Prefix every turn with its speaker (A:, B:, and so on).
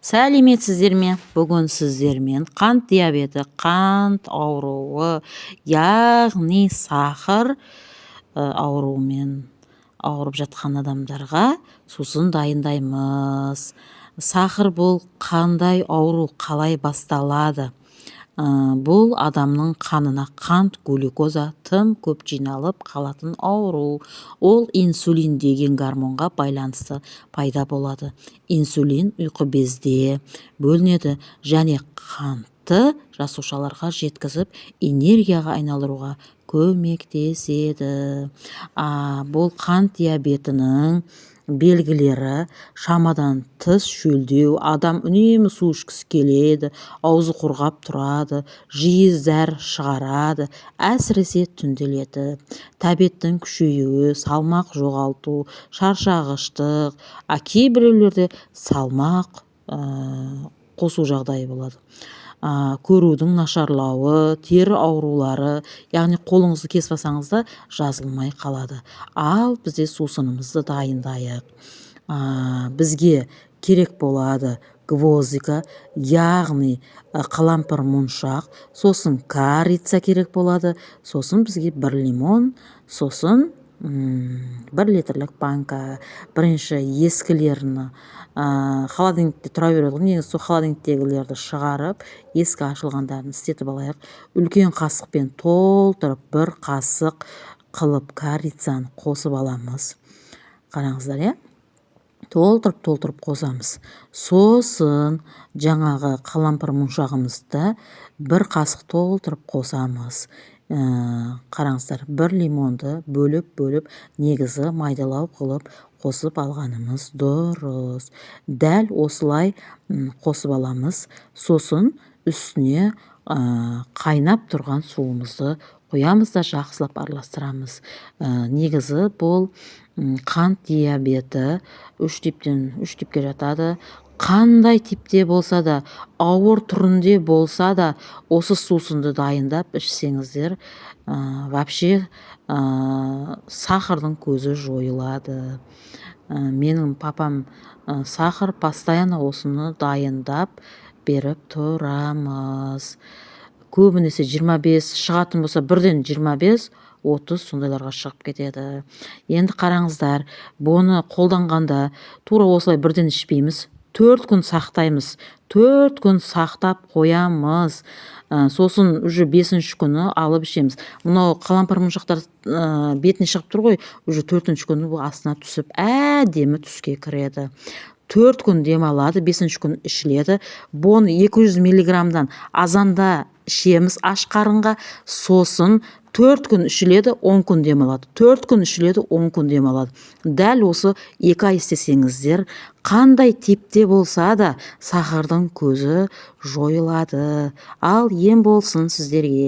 A: Сәлеметсіздер ме? Бүгін сіздермен қант диабеті, қант ауруы, яғни сахар ауруымен ауырып жатқан адамдарға сусын дайындаймыз. Сахар бұл қандай ауру, қалай басталады? Бұл адамның қанына қант, глюкоза тым көп жиналып қалатын ауру. Ол инсулин деген гормонға байланысты пайда болады. Инсулин ұйқы безде бөлінеді және қантты жасушаларға жеткізіп, энергияға айналдыруға көмектеседі. Бұл қант диабетінің белгілері: шамадан тыс шөлдеу, адам үнемі су ішкісі келеді, аузы құрғап тұрады, жиі зәр шығарады, әсіресе түнделетіп, тәбеттің күшеюі, салмақ жоғалту, шаршағыштық, а кейбіреулерде салмақ қосу жағдайы болады, көрудің нашарлауы, тері аурулары, яғни қолыңызды кесіп алсаңыз да, жазылмай қалады. Ал бізде сусынымызды дайындайық. Бізге керек болады гвоздика, яғни қалампыр моншақ, сосын корица керек болады, сосын бізге бір лимон, сосын 1 литрлік банка. Бірінші ескілерін, холодильникте тұра береді ғой негізі, сол холодильниктегілерді шығарып, ескі ашылғандарын істетіп алайық. Үлкен қасықпен толтырып, бір қасық қылып корицаны қосып аламыз. Қараңыздар, иә, толтырып толтырып қосамыз. Сосын жаңағы қалампыр моншағымызды бір қасық толтырып қосамыз. Қараңыздар, бір лимонды бөліп бөліп, негізі майдалау қылып қосып алғанымыз дұрыс. Дәл осылай қосып аламыз. Сосын үстіне қайнап тұрған суымызды құямыз да, жақсылап араластырамыз. Негізі бұл қант диабеті үш типтен, үш типке жатады. Қандай типте болса да, ауыр түрінде болса да, осы сусынды дайындап ішсеңіздер, вообще сахардың көзі жойылады. Менің папам сахар, постоянно осыны дайындап беріп тұрамыз. Көбінесе 25 шығатын болса, бірден 25-30, сондайларға шығып кетеді. Енді қараңыздар, бұны қолданғанда тура осылай бірден ішпейміз, 4 күн сақтаймыз, 4 күн сақтап қоямыз. Сосын уже бесінші күні алып ішеміз. Мынау қалампыр моншақтар бетіне шығып тұр ғой, уже төртінші күні бұл астына түсіп, әдемі түске кіреді. 4 күн демалады, бесінші күн ішіледі. Бұны 200 миллиграммдан азанда ішеміз аш қарынға. Сосын 4 күн ішіледі, 10 күн демалады, 4 күн ішіледі, 10 күн демалады. Дәл осы 2 ай істесеңіздер, қандай типте болса да, сахардың көзі жойылады. Ал ем болсын сіздерге!